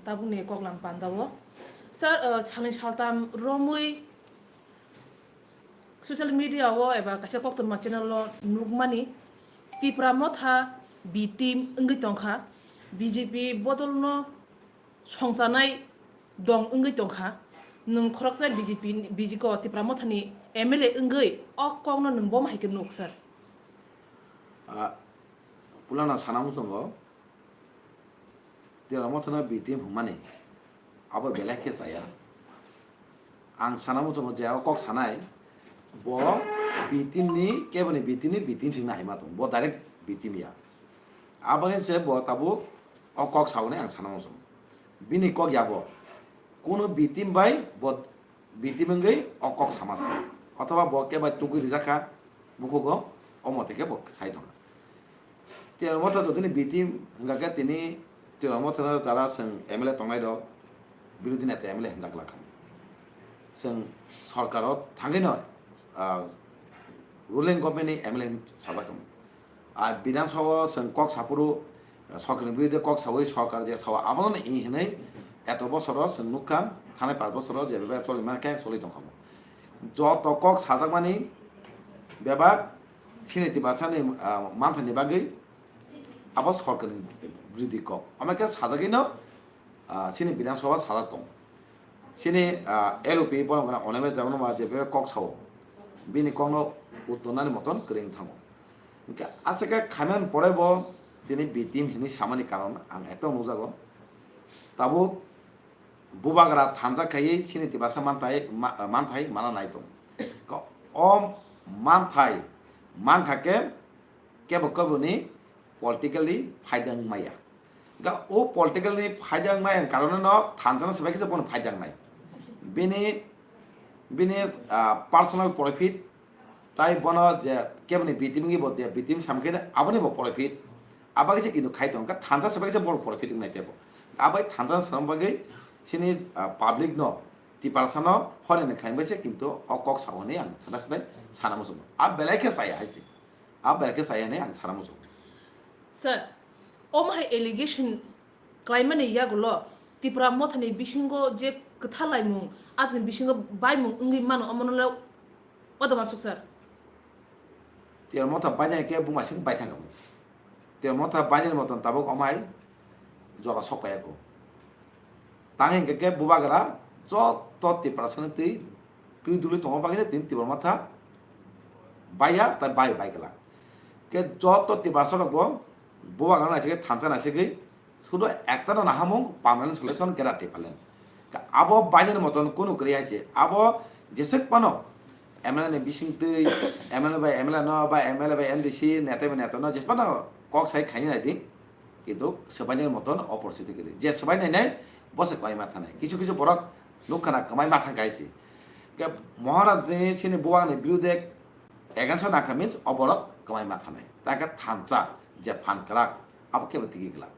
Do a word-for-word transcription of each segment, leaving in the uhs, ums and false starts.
Tabukni koklam pandao. Sir, uh, salni saltam romwi social media o eba kaisa koktwma channel o nukmani Tipra Motha B team wngwi tongkha, B J P bodolno songchanai dong wngwi tongkha. Nwng khoroksa B J P ni, B J P ko Tipra Mothani M L A wngwi o kokno nwng bo hai khe nuk, sir? Ah, pulana sana muchungo Tipra Mothano B team hwnmani abo belai khe chaya. Ang sana muchungo je o kok sanai, bo B team ni, keboni B team ni B team singna haima tong, bo direct B team ya. Aboni se bo tabuk o kok sauni ang sana muchungo. Bini kok ya bo. Kunu B team bai bo B team wngwi o kok sama se. Othoba bo keba tugwi rijak kha bukhugo, o mote khe bo sai tongkha. Tipra Motha jotoni B team hwnkha khe tini Tipra Motha no jara chwng M L A tongnai rok, birodhi neta M L A hwnjak la kha. Chwng sorkar o thangwi no, ah, ruling government ni M L A hwnwi sajak kha. Ah, Bidhan Sabha o chwng kok saphuru, ah, sorkar ni birodhi kok sawi sorkar je sao abono i hwnwi eto bosor o chwng nukha, thanai pash bosor o je bebak choli mankhe choli tongkha. Joto kok sajakmani bebak chini Tiprasani, ah, manthani bagwi abo sorkarni birodhi kok. Omo khe sajagwino, ah, chini Bidhan Sabha sajak tongo. Chini, ah, L O P bono gana Animesh Debbarma je bebak kok sao, bini kokno uttor nani moton kwrwi wng thango. Hwnkhe aswk khe khaimani pore bo tini B team hwnwi samani karon ang ekdom nukjago. Tabuk bubagra thansa khaiwi chini Tiprasa manthai, ma-, manthai mana nai tongo. Ka-, o manthai mankha khe kebo keboni politically phaida wng maya. Ga o politically phaida wng maya wng karone no thansa no swbai khe bono phaida wng nai. Bini, bini, ah, personal profit Tai bono je keboni B team wngwi bo je B team samkhe aboni bo profit. Abagwi se kintu khai tong kha thansa se bagwi se boro profit wngnai tebo. Abai thansa sam bagwi sini, ah, public no Tiprasa no horeni khai bai se kintu o kok sao hwnwi ang sana sanai sana muchungo. A belai khe chaya hai se. A belai khe chaya hwnwi ang sana muchungo. Sir, omo hai allegation klaimani yagulo Tipra Mothani bisingo je kwthalaimung, ajini bisingo baimung wngwi mano, omono le o dogan suk sir. Tipra Motha bainai khe buma sing bai thangkha. Tipra Motha bainani moton tabuk omai jora sok paiya kho. Tang hingkhe khe bubagra joto Tiprasani twi, twi duli tongma bagwi tini Tipra Motha baiya, tai bai bai glak. Khe joto Tiprasa rok bo bubagra naisingwi thansa naisingwi sudu ekta no nahamung permanent solution gera Tipraland. Khe abo bainani moton kunu kwrwi hai se. Abo jeswk phano M L A ni bising twi, M L A bai M L A no, ba M L A bai M D C, neta bai neta no, jeswk phano kok sai khaini nai di. Kintu swbainani moton opor siti kwrwi. Je swbai nainai, bo se kwmai ma thanai. Kisu kisu borok nukha na kwmai ma thang kaisi. Ke Maharaj ni sini buwak ni birude against o nangkha means o borok kwmai ma thanai. Ta khe thansa je phan kwrak, abo kebo tigi glak.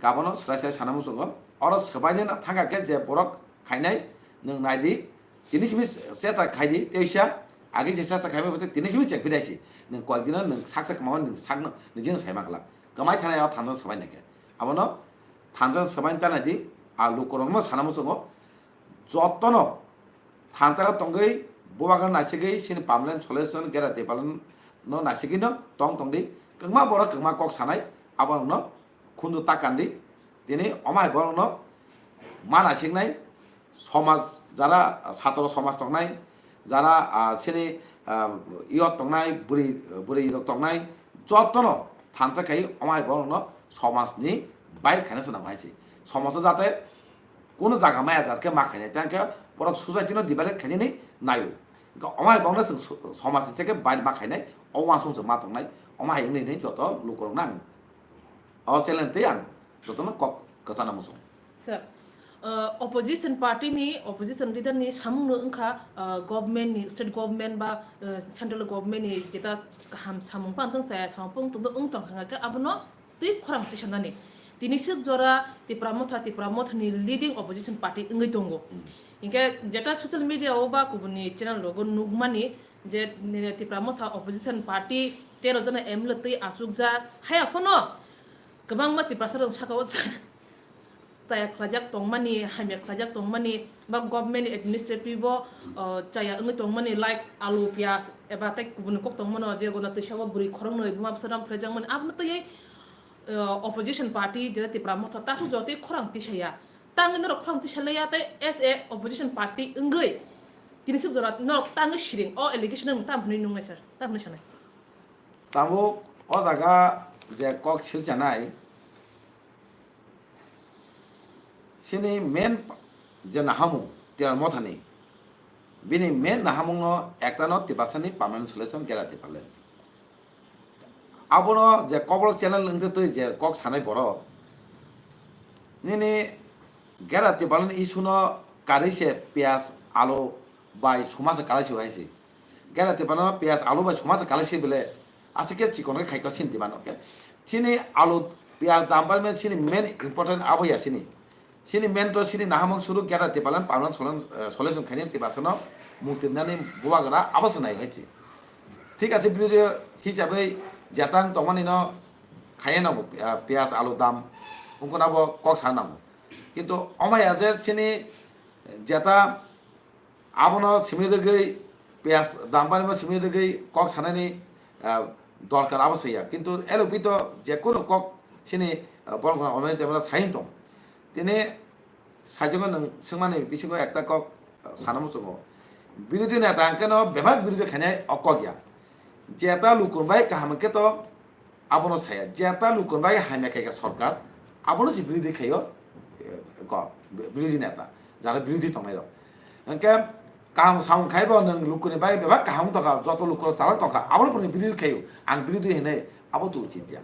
Gabono swrai swrai sana muchungo, oro swbainani thangkha khe je borok khainai, nwng nai di, Tini simi checha khai di, teisa agi je checha khai bai tini simi chek pidai si. Nung koi dino nung saksa kama nung sakno nung jino sai makla. Kamai thana ya thansa sabai nake. Abono thansa sabai tana di, a lukorok no sana muchungo. Jotono thansa ka tongoi bubagra nasigoi sini permanent solution gera te palan no nasigoi no tong tong di. Kengma borok kengma kok sanai abono khunju ta kandi. Tini omai borokno mana singnai somaj, jara satro somaj tongnai, jara, ah, sini, ah, iyot tongnai, bwrwi, bwrwi rok tongnai, jotono thansa khai omai borokno somajni bair khaina swnam hai se. Somajo jate kuno jaga maya jat khe ma khainai, tang khe borok society no divide khainani naio. Omai borokno chwng so-, somajni theke bair ma khainai, o uansuk chwng ma tongnai, omai wngwi hinwi joto lukurokno ang O challenge tei ang jotono kok kwchana muchung. Sir, uh, opposition party ni, opposition leader ni samung no wngkha, uh, government ni, state government ba, uh, central government ni jeta kaham samung phan tong chaya samung pung tong wng tong kha khe abono twi khorang tisanani. Tini swk jora Tipra Motha, Tipra Motha ni leading opposition party wngwi tongo. Hmm. Hinkhe jeta social media o ba kubun ni channel rogo nukmani je, ni, Tipra Motha opposition party tero jona M L A twi achukjak, haya phano kwbangma Tiprasa rok saka o chaya khlaijak tongmani, hamya khlaijak tongmani, ba government administrative o, uh, chaya wngwi tongmani, like alu, piyaj, eba tei kubun kok tongmano, je gona twisa o bwrwi khoroknwi buma bwsa ram phlaijakmani, abono twiwi, uh, opposition party, je Tipra Motha, takhuk jotwi khorang tisaya. Tangwi norok khorang tisalaiya, tei as a opposition party wngwi, tini swk jora norok tangwi siring, o allegation no tam hwnwi nungnai sir, tam hwnwi sanai. Tabuk o jaga je kok silchanai, chini main je nahamung Tipra Mothani, bini main nahamungno ektano Tiprasani permanent solution gera Tipraland. Abono je Kokborok channel wngtwi twi je kok sanai borok, nini gera Tipraland issue no karwi se piyaj, alu bai suma se kalai se hai se. Gera Tipraland no piyaj, alu bai suma se kalai se bele, aswk khe chikon khe khai kok sini demand, okay? Chini alu, piyaj dam bai mani chini main important abo ya chini. Chini main to chini nahamung suru gera Tipraland permanent solution, eh, solution khaini Tiprasano mukti nani bubagra abo se nai hai se. Thik ase, birodhi hisabe jatang tongmani no khaiya nango, ah, piyaj, alu dam, wngkha nabo kok sa nango. Kintu omai ase chini jeta abono simi rwgwi, piyaj dam bai no simi rwgwi kok sanani, ah, dorkar abo saya. Kintu L O P to je kunu kok chini, ah, borok no online tebra sain tong. Tini Saichungo nwng swngmani bisingo ekta kok, uh, sana muchungo. Birodhi neta hwnkhe no bebak birodhi khainai o kok ya. Jeta lukurok bai kaham hwnkhe to abono saya. Jeta lukurok bai hamya khaikha sorkar, abono se birodhi khaio, eh, kok, bi-, birodhi neta. Jara birodhi tongnai rok. Hwnkhe kaham samung khai bo nwng lukurokni bai bebak kaham tongkha, joto lukurok chalak tongkha, abono pore birodhi khaio. Ang birodhi hinwi abo to uchit ya.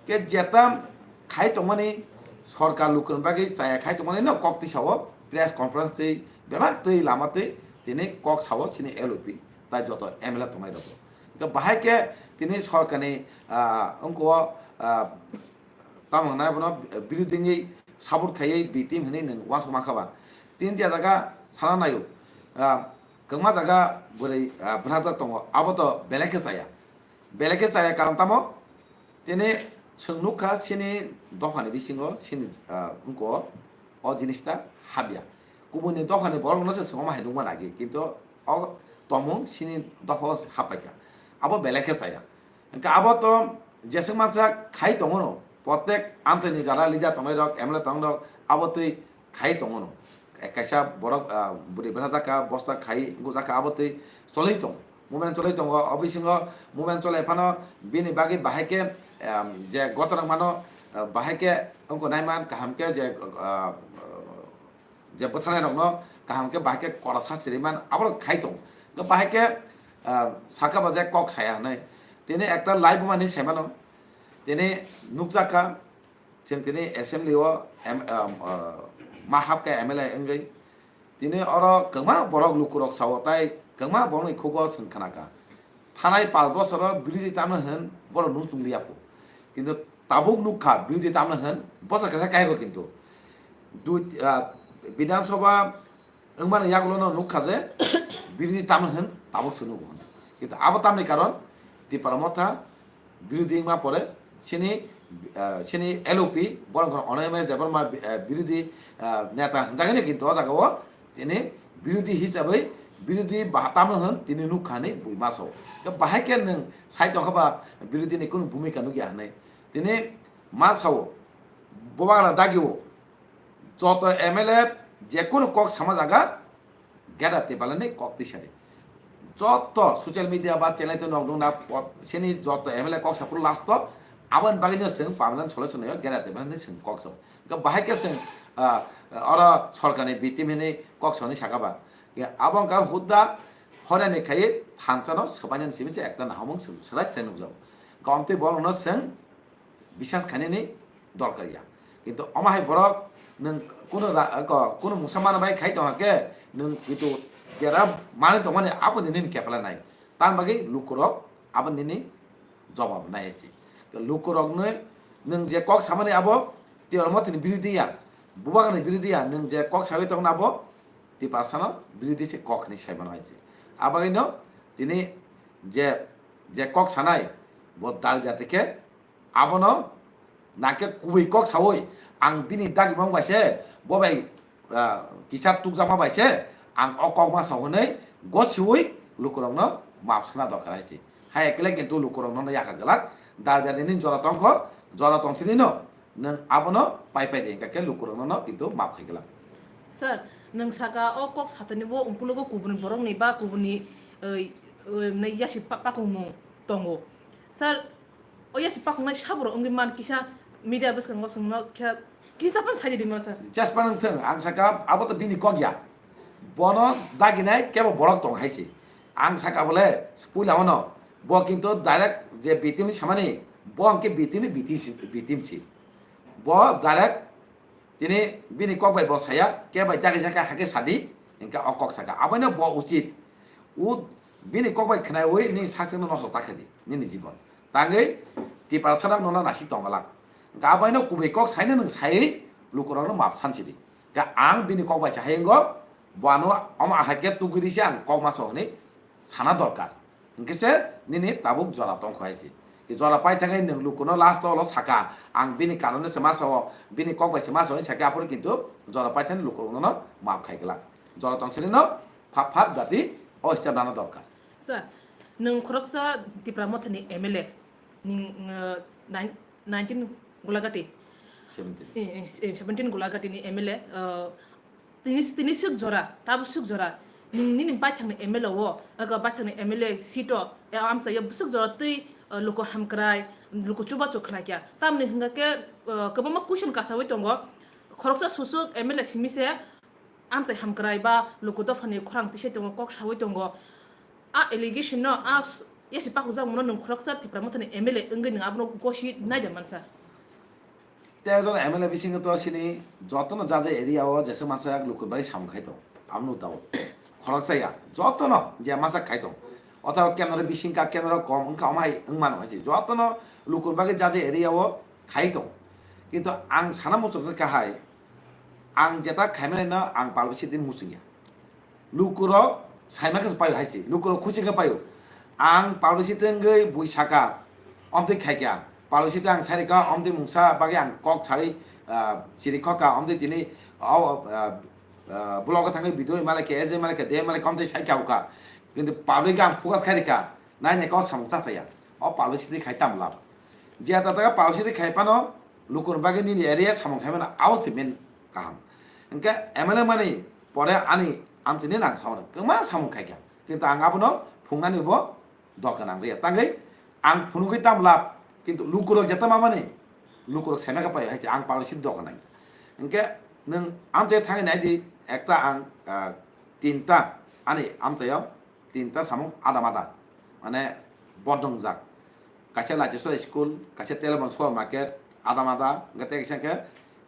Ke jeta khai tongmani sorkar lukurokni bagwi chaya khai tongmani no kok tisao press conference tei bebak tei lama tei tini kok sao chini L O P tai joto M L A tongnai rok. Ke bahai ke tini sorkarni, ah, wngkho, ah, tamo hwnai bono birodhi wngwi support khaiwi B team hinwi nwng uansuk mankha ba. Tini je jaga sana naio, ah, kwbangma jaga bwrwi, ah, bwrajak tongo, abo to belai khe chaya. Belai khe chaya karon tamo? Tini chwng nukha chini dophani bisingo chini, ah, wngkho o jinis ta habya. Kubuni dophani borokno se chwngma hai nukma nagi, kintu o tongmung chini dopha o se happaikha. Abo belai khe chaya. Hwnkhe abo to jeswk mansa khai tongo no, protek amchaini jara leader tongnai rok, M L A tongnai rok, abo twi khai tongo no. Kaisa borok, ah, bwrwi bwrajak kha, bosta khai wngkujak kha, abo twi choli tongo. Movement choli tongo, o bisingo movement cholai phano bini bagwi bahai khe, em, je gotorok mano, ah, bahai khe wngkha naiman kaham khe je, ah, je bwtharnai rokno kaham khe bahai khe kora sa chiriman aborok khai tongo. Bahai khe, ah, saka ba je kok saya hwnwi. Tini ekta live mani saimano. Tini nukjak kha, chwng tini assembly o em-, em, ah, ma hap khe M L A wngwi. Tini oro kwbangma borok lukurok sao tai kwbangma borokni khugo chwng khna kha. Thanai panch bosoro birodhi tamno hwn borok nuk tong liya pho. Kintu tabuk nuk kha birodhi tamno hwn bosor kaisa kaigo kintu. Dui, ah, Bidhan Sabha wngmani yagulo no nuk kha je birodhi tamno hwn tabuk se nugo hwn. Kintu abo tamni karon Tipra Motha birodhi wngma pore chini, ah, chini L O P borok wngkha Onam Debbarma bi-, ah, birodhi, ah, neta hwnjagani kintu o jaga o tini birodhi hisabwi birodhi baha tamno hwn tini nuk kha hwnwi bui ma sao. Khe bahai khe nwng sai tongkha ba birodhi ni kunu bhumika nukya hwnwi tini ma sao. Bubagra dagi o joto M L A je kunu kok sama jaga Gera Tipraland ni kok tisari. Joto social media ba channel tei nok nung na pot sini joto M L A kok sapur last to aboni bagwi no chwng permanent solution nayo Gera Tipraland ni chwng kok sao. Hwnkhe bahai khe chwng, ah, oro sorkar ni B team hinwi kok sao ni saka ba. Hwnkhe abo wngkha hudda horani khaiwi thansa no swbainani simi se ekta nahamung swlai swlai nukjago. Hwnkhe omtwi borok no chwng biswas khainani dorkar ya. Kintu omo hai borok nwng kuno ra-, ko-, kuno mungsa mana bai khai tongkha khe nwng kintu jera manwi tongmani abo nini kepla nai. Tang bagwi lukurok abo nini jobab nai hai se. Lukurok nwi nwng je kok samani abo Tipra Mothani birodhi ya, Bubagrani birodhi ya, nwng je kok sawi tongna abo Tiprasano birodhi se kok hinwi saimano hai se. Abagwino tini je, je kok sanai bo dal jate khe abono nangkhe kubui kok sawi Ang bini dagimung bai se, bo bai, ah, kichar tukjakma bai se, ang o kokma sa hwnwi gosiwi lukurokno maap sana dorkar hai se. Hai ekle kintu lukurokno yakha glak, dar dar nini jora tongkho, jora tongsinino nwng abono pai pai di, hingkha khe lukurokno kintu maap khai glak. Sir, nwng saka o kok satani bo ungkulugo kubuni borokni ba kubuni, eh, eh, yasi pa-, pakungmung tongo. Sir, o yasi pakungnai saborok wngwi man kisa media bwskango chwngno khe kisa phano sai di mano sir. Jespa nang thung, ang saka abo to bini kok ya. Bono daginai kebo borok tong hai se. Ang saka bole puila ono. Bo kintu direct je victim ni samani, bo hwnkhe victim ni victim si, victim si. Bo direct tini bini kok bai bo saya, kebo bai dagi jaka hake sadi, hingke o kok saka. Aboino bo uchit. U bini kok bai khwnaiwi ni sakchangno nosto ta khe di, nini jibon. Tangwi Tiprasa rok nono nasik tong glak. Hingke aboino kubui kok saino nwng saiwi lukurokno maap sansi di. Hingke ang bini kok bai sa hai wngo, bo ano omo ahai khe tugui risi ang kok ma so hwnwi sana dorkar. Hingke se nini tabuk jora tongkho hai se. Ke jora pai thangwi nwng lukuno last o ulo saka, ang bini karone se ma sao, bini kok bai se ma sao, hwnwi sakhe aphuru kintu jora pai thangwi lukurokno maap khai glak. Jora tongsinino phap phap dati o step nana dorkar. Sir, nwng khoroksa Tipra Mothani M L A, ning, uh, nine-, nineteen Gulagati. Seventeen. Eh, eh, eh, seventeen Gulagati ni M L A, uh, tini, tini swk jora, tabuk swk jora. Ning nini baithangni M L A o, aga baithangni M L A seat o, eh, amchai o bwswk jora twi, uh, luku hamkrai, luku chubachu khlai kya. Tamni hwnkha khe, uh, kwbangma question kasawi tongo. Khoroksa susuk M L A simi se, amchai hamkrai ba luku dophani khorang tisai tongo, kok sawi tongo. A allegation no, a s-, yasi pakhukjak mano nwng khoroksa Tipra Mothani M L A wngwi nwng abono gosi naida mansa. Tei ekjon M L A bisingo to sini jotono jaja area o jesa masa luku bai samung khai tong. Amno dao. Khoroksa ya, jotono je masa khai tong. Otha kendro bising ka kendro kom wngkha omai wngmano hai se. Jotono luku bagwi jaja area o khai tong. Kintu ang sana muchung kha hai, ang jeta khaimani no ang palbisi din muchung ya. Lukurok saima khe paio hai se, lukurok khuchi khe paio. Ang palbisi tengwi bui saka, omtwi khaikha. Palbisi teng ang sairika, omtwi mungsa bagwi ang kok sawi, ah, chiri khokha, omtwi tini, o, ah, ah, vlog o thangwi video malai khe, S J malai khe, D M malai khe, omtwi saikha ukha. Kintu public ang focus khairika, nai nai kok samung chachaya. O publicity khai tamo lab. Jia tata publicity khai pano, lukurok bagwi nini area samung khai mano, abo se main kaham. Hingke M L A mani pore ani amchini nang sao, kwma samung khai kha. Kintu ang abono phungnani bo doka nangjaya. Tangwi ang phunugwi tam lab, kintu lukurok jeta mamani, lukurok saima khe paio hai se ang publicity doka nang. Hingke nwng amchai thangwi nai di, ekta ang, ah, tinta ani amchaio tinta samung ada mada, mane bodong jak. Kaisa Lachesora school, kaisa Telebon supermarket, ada mada, hingke tei kaisa hingke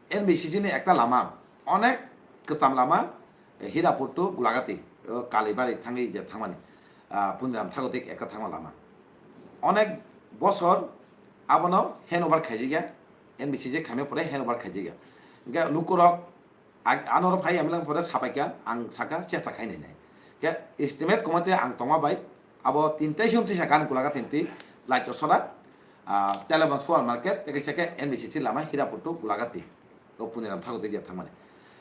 N B C C ni ekta lama, onek kwcham lama, Hirapur to Gulagati, o Kalibari thangwi je thangmani, ah, Puniram Thagotik ekta thangma lama. Onek bosor abono handover khaijikya, N B C C khaimya pore handover khaijikya. Hingke lukurok Ag-, ano oro phai M L A pore sapaikha, ang saka chesta khai nai nai. Khe estimate kwma tei ang tongma bai, abo tintai siyong tisa kan Gulagati tei Lachesora, ah, Telebon supermarket, tei kaisa khe N B C C lama Hirapur to Gulagati. O Puniram Thagotik je thangmani.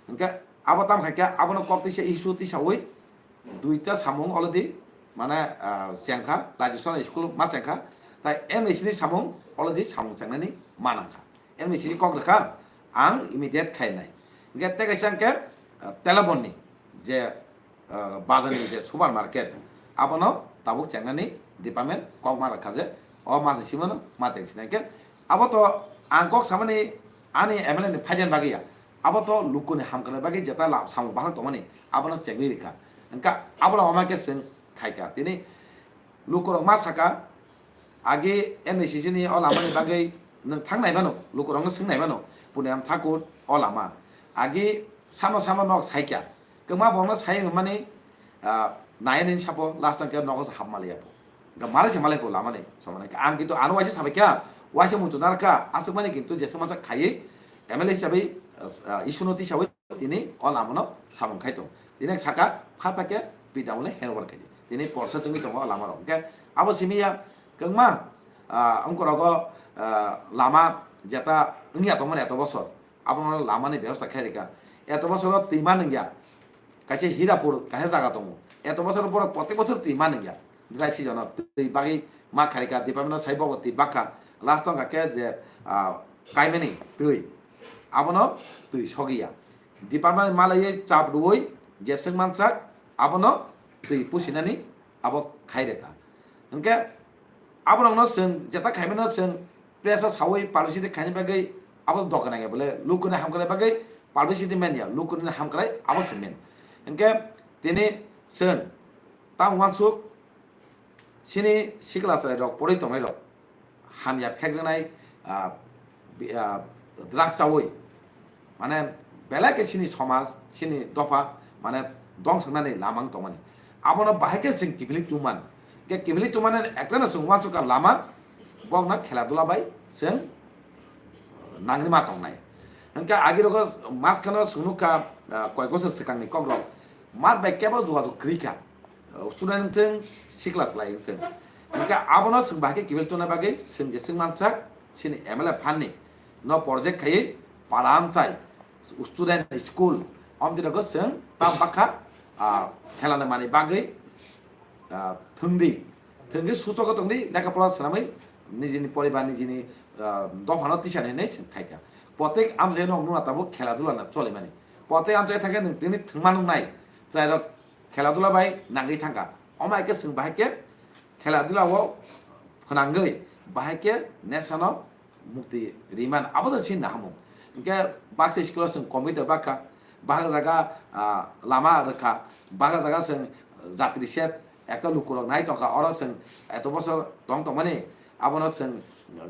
Hingke abo tam khai khe abono kok tisa issue tisawi duita samung already mane, ah, chengkha, Lachesora school ma chengkha, tai M A C ni samung already samung chengnani ma nangkha. N B C C kok rwkha, ang immediate khainai. Hingke tei kaisa hingke, ah, Telebon ni je, ah, bazar ni je supermarket, abono tabuk chengnani department kok ma rwkha je, o ma se simano ma cheng sinai hingke abo to ang kok samani ani M L A ni phaijan bagwi ya, abo to lukuni hamkrai bagwi jeta la samung bahak tongmani abono chengwi rwkha. Hingke abono omo khe chwng khaikha. Tini lukurok ma saka, agi N B C C ni o lama ni bagwi nwng thang nai mano, lukurok no swng nai mano, Puniram Thakur o lama. Agi samo samo nok saikya, kwma borok no sai mani, ah, nai nai sapo last time khe nogo se hap maliya po. Ga malai se malai po lama ni, somani ang kintu ano waisa sabai kha, waisa muchung narwkha, aswk mani kintu jeswk masa khaiwi M L A hisabai, ah, issue no tisawi tini o lama no samung khai tong. Tini saka pha pha khe P W le handover khai di. Tini porsa chwngwi tongo o lama rok. Hingke abo simi ya kwbangma, ah, ongkorogo, ah, lama jeta wngya tongmani eto bosor. abono lamani bebosta khairikha. Eto bosoro twi manwngya, kaisa Hirapur kaisa jaga tongo, eto bosoro borok protek bosor twi manwngya. Dry season o twi bagwi ma khairikha, department o sai bobo twi bakha. Last o hwnkha khe je, ah, kaimani twi, abono twi sogwi ya. Department malaiwi chap rwui jeswk mansak, abono twi pusinani abo khai rwkha. Hwnkhe aborokno chwng jeta khaimano chwng press o saui publicity khaina bagwi abo doka nangya bole, lukuni hamkrai bagwi publicity manya, lukuni hamkrai abo se men. Hwnkhe tini chwng tamo uansuk chini sikla chwrairok porwi tongnairok hamya phekjaknai, ah, bi-, ah, drugs chaui, mane, belai khe chini somaj, chini dopha, mane, dongsoknani lama wng tongmani. Abono bahai khe chwng kiphilwi tungman. Khe kiphilwi tungmani ektano chwng uansukha lama, bokno khela dula bai chwng nangri ma tongnai. Hwnkhe agirogo maskano chwng nukha, ah, koi bosor swkangni kokrok. Mat bai kebo jogajog kwrwi kha. Student wngthung, sikla slai wngthung. Hwnkhe abono chwng bahai khe kiphil tongna bagwi chwng jeswk mansak chini M L A phanni no project khaiwi para amchai student school omtwi rogo chwng tam bakha, ah, khelana mani bagwi, ah, thwngdi. Thwngwi suchogo tongdi, lekha pora swnamwi nijini poribar, nijini, ah, dophano tisani hinwi chwng khaikha. Protek amchaino nukna tabuk khela dula no cholimani. Protek amchai thangkhe nwng tini thwngma nuknai chwrairok khela dula bai nangwi thangkha. Omo hai khe chwng bahai khe khela dula o phwnangwi bahai khe nesano mukti riman abo se chini nahamung. Hwnkhe baksa school o chwng computer bakha, baksa jaga, ah, lama rwkha, baksa jaga chwng jatri set ekta lukurok nai tongkha, oro chwng eto bosor tong tongmani abono chwng,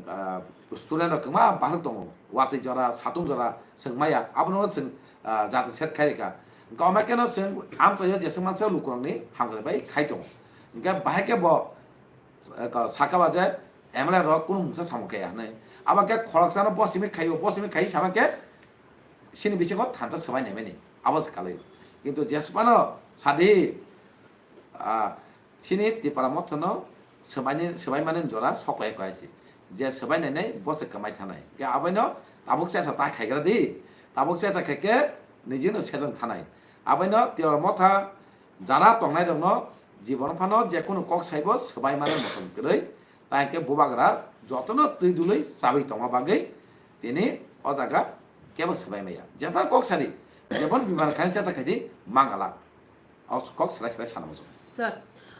ah, student rok kwma bahai tongo, watwi jora, satung jora chwng maya, abono chwng, ah, jatri set khai rwkha. Hwnkhe omo khe no chwng amchaio jeswk mansa lukurokni hamkrai bai khai tongo. Hwnkhe bahai khe bo, eh, saka ba je M L A rok kunu mungsa samung khe ya hinwi. Abo khe khoroksano bo simi khaio, bo simi khai sama khe chini bisingo thansa swbai naimani abo se kalai. Kintu jesphano sadi, ah, chini Tipra Mothano swbaini, swbaimani jora sok lai kho hai se. Je swbai nainai bo se kwmai thanai. Khe aboino tabuk se asa ta khaigra di. Tabuk se asa khe khe nijino sejong thanai. Aboino Tipra Motha jara tongnairokno jibon phano je kunu kok saibo swbai mani motom kwrwi, tai hwnkhe bubagra jotono twi dului chabwi tongma bagwi tini o jaga kebo swbai maya. Jebon kok sadi, jebon biman khani chacha khaidi mangalak. O kok swlai swlai sana muchung. Sir,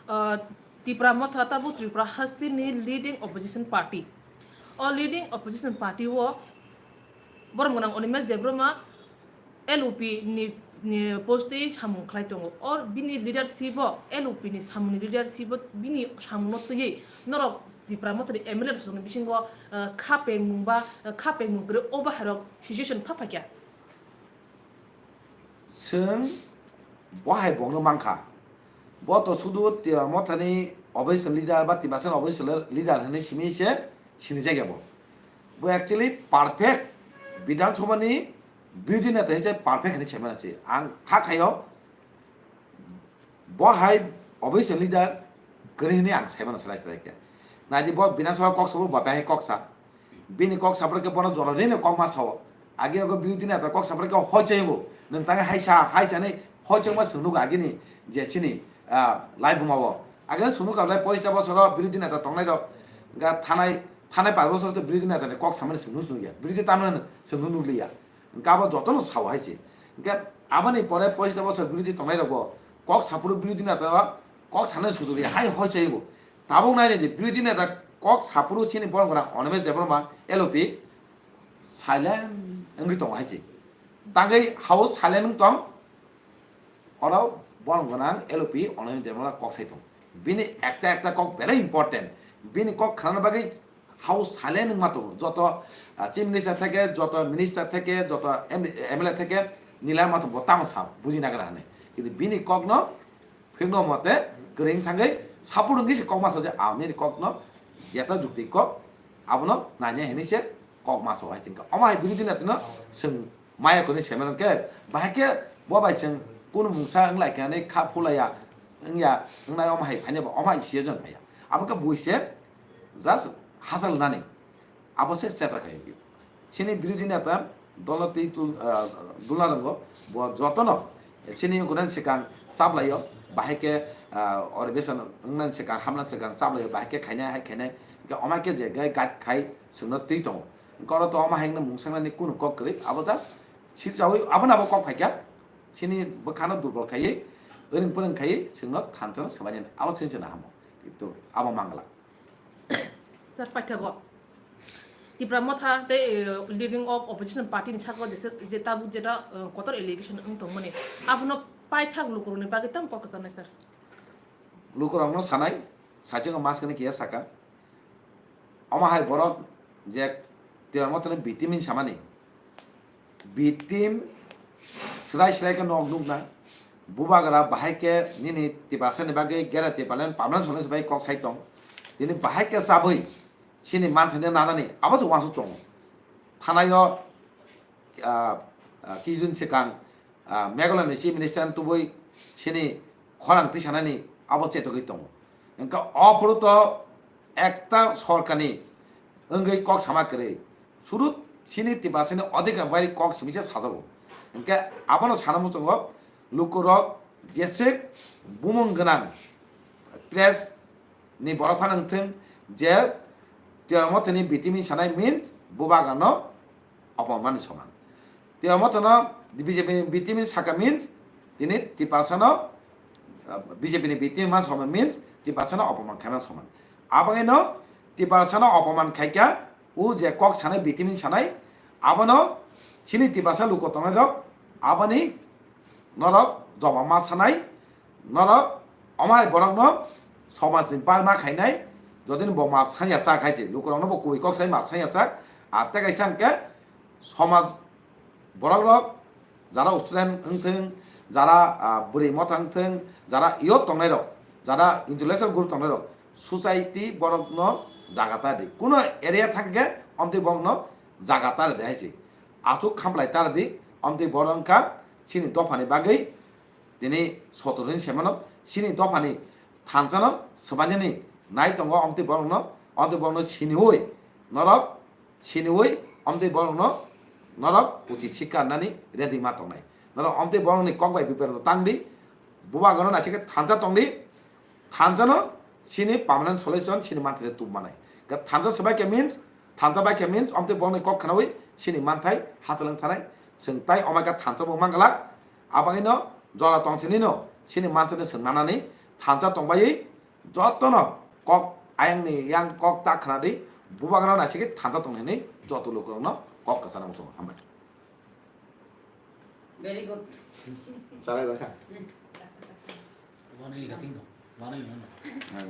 uh, Tipra Motha tabuk Tripura hasteni leading opposition party. O leading opposition party o borok gwnang Animesh Debbarma L O P ni, ni post twi samung khlai tongo. Or bini leadership o, L O P ni samung ni leadership o, bini samung no twiwi norok Tipra Motha ni M L A rok ni bisingo, uh, kha pengmung ba, uh, kha pengmung kwrwi o bahairok situation pha phaikha. Chwng bo hai bongno mankha. Bo to sudu Tipra Mothani opposition leader ba Tiprasani opposition leader hinwi simi se sinijak ya bo. Bo actually perfect Bidhan Sabha ni birodhi neta hinwi se perfect hinwi saimano se. Ang kha khaio bo hai opposition leader kwrwi hinwi ang saimano slai slai khe. Naidi bo Bidhan Sabha kok sabo bo bai hai kok sa. Bini kok sapra khe bono jora rino kok ma sao. Agi rogo birodhi neta kok sapra khe hoi chaibo. Nwng tang hai sa, hai chani hoi changma swng nugo agini je chini, ah, lai buma bo. Agini swng nugo lai poicha bosoro birodhi neta tongnai rok ga thanai, thanai pai bosoro to birodhi neta ni kok samani swng nus nugya. Birodhi tamno swng nuk liya. Hwnkhe abo jotono sao hai se. Hwnkhe aboni pore poicha bosor birodhi tongnai rok bo kok sapro birodhi neta kok sanai sujuk liya. Hai hoi chaibo. Tabuk nai di birodhi neta kok sapro chini borok gwnang Animesh Debbarma L O P silent wngwi tongo hai se. Tangwi hao silent wng tong, oro borok gwnang L O P Animesh Debbarma kok sai tong. Bini ekta ekta kok belai important. Bini kok khnana bagwi hao silent wngma tongo. Joto, ah, chief minister theke, joto minister theke, joto M-, M L A theke, nilai ma tongo tamo sa buji nagra hane. Kintu bini kokno phikno mote kwrwng thangwi support wngwi se kokma sa je, ah, nini kokno jeta jukti kok, abono nainai hinwi se kokma sa hai chwngkha. Omo hai birodhi netano chwng maya kwrwi se mano khe, bahai khe bo bai chwng kunu mungsa wng lai khe ani kha phulaiya wngya wngnai, omo hai phainai bo omo hai decision phaiya. Abo khe bui se just hachal nani. Abo se chacha khai. Chini birodhi neta Dolno twi tul, ah, dulna rwngo, bo jotono chini wngkhunan swkang chaplaio, bahai khe, ah, ori besan wngnan swkang, hamnan swkang chaplaio, bahai khe khainai, hai khainai, hwnkhe omo khe je gai guide khai chwngno twi tongo. Hwnkhe oro to omo hai wngna mung sangnani kunu kok kwrwi, abo just sirchaui abono abo kok phaikha, chini bwkhano durbol khaiwi, wrwng pwrwng khaiwi chwngno thansa swbainani, abo chwng chwngno hamo. Kintu abo mangla. Sir, paithago Tipra Motha tei, eh, leading of opposition party ni saka jesa, je tabuk jeta, eh, kotor allegation wng tongmani, abono paithak lukurokni bagwi tamo kok kwcharnai, sir? Lukurokno sanai, saichungo maskani kiya saka. Omo hai borok je Tipra Mothani victim hinwi samani, victim swrai swrai khe nok nukna. Bubagra bahai khe nini Tiprasani bagwi gera Tipraland permanent solution bai kok sai tong. Tini bahai khe chabwi chini manthaino nanani abo se uansuk tongo. Thanaio, ah, ah, kisudin swkang, ah, Meghalaya ni Chief Minister tubui chini khorang tisanani abo chetogwi tongo. Hwnkhe o phuru to ekta sorkarni wngwi kok sama kwrwi. Suru chini Tiprasani odhikar bai kok simi se sajago. Hwnkhe abono sana muchungo lukurok jeswk bumung gwnang press ni borok phano wngthung je Tipra Mothani victim hinwi sanai means Bubagrano opomani soman. Tipra Mothano B J P ni victim hinwi saka means tini Tiprasano, ah, B J P ni victim hinwi soman means Tiprasano opoman khaima soman. Abangino Tiprasano opoman khaikha, o je kok sanai victim hinwi sanai, abono chini Tiprasa luko tongnai rok aboni norok jobab ma sanai, norok omo hai borokno somajni bar ma khainai, jodi bo map sanya sak hai se, lukurokno bo kubui kok sai map sanya sak, a tei kaisa hwnkhe somaj borok rok, jara student wngthung, jara, ah, bwrwi motha wngthung, jara youth tongnai rok, jara intellectual group tongnai rok, society borokno jaga ta di. Kuno area thangkhe omtwi borokno jaga ta di hai se. Aswk khamplai ta di, omtwi borok wngkha chini dophani bagwi tini sotor hinwi se mano, chini dophani thansano swbainani nai tongo, omtwi borokno, omtwi borokno siniui norok, siniui omtwi borokno norok uchi sikha nani ready ma tongnai. Norok omtwi borokni kok bai biperdo tang di, Bubagrano naisingkhe thansa tong di, thansano chini permanent solution chini manthai tubmanai. Khe thansa swbai khe means, thansa bai khe means, omtwi borokni kok khnaui chini manthai hachal wng thanai, chwng tai omo khe thansa bo manglak, abangino jora tong sinino chini manthaino chwng nanani thansa tong baiwi jotono kok ayangni yang kok ta khna di, Bubagrano naisingkhe thansa tong hinwi joto lukurokno kok kwchana muchungo. Hambai. Very good. Salai dakha. One week, I think, one week, no, no.